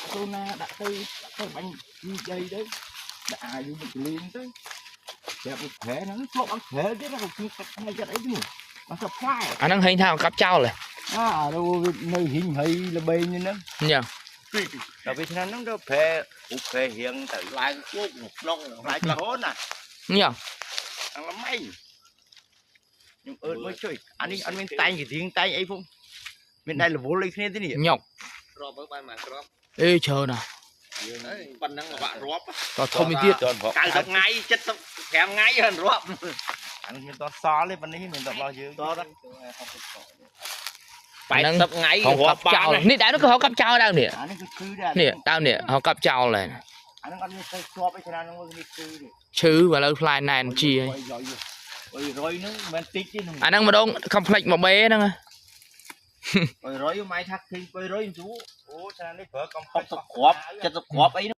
ដាក់ទៅណាដាក់ទៅដាក់ទៅបាញ់ដីទៅដាក់អាយូមកលៀងទៅប្រាប់ប្រែហ្នឹងធ្លាប់អត់ប្រែទៀតណាគឺកាត់ផ្នែកចិត្តអីទេអត់ទៅផ្លែ អាហ្នឹងហែងថាកាប់ចោលហ៎ អានៅហ៊ីងហីល្បែងហ្នឹង ញ៉ាំ ដល់ពេលឆ្នាំហ្នឹងទៅប្រែឧប្រែរៀងទៅ ឡើងគោកក្នុង ឡើងរហូតណា ញ៉ាំ អងល្មៃខ្ញុំអើតមួយជួយអានេះអត់មានតែងករៀងតែងអីផងមានតែរវល់អីគ្នាទេនេះ ញ៉ុក រាប់មើលបានមួយគ្រាប់ អេច្រើនណាស់ ប៉ុណ្ណឹងបាក់រាប់ តធំទៀត 90ថ្ងៃ75ថ្ងៃហ្នឹងរាប់ អានេះមានតសល់ទេប៉ុណ្នេះមានតរបស់យើង តដល់80ថ្ងៃ ហៅកា រាប់ ប់ចោល បាន នេះដើមនោះក៏ហៅកាប់ចោលដើមនេះ អានេះគឺគឺដែរ នេះដើមនេះហៅកាប់ចោលហើយ អានឹងអត់មានទៅជាប់អីច្រើនហ្នឹងនេះគឺនេះ ឈឺឥឡូវផ្លែណែនជាហើយ រយអុយរយហ្នឹងមិនតិចទេហ្នឹង អាហ្នឹងម្ដង complex មួយបេហ្នឹង អុយរយម៉ៃថាឃើញអុយរយស្រួលអូឆ្នាំនេះប្រើកំ 60គ្រាប់70គ្រាប់អី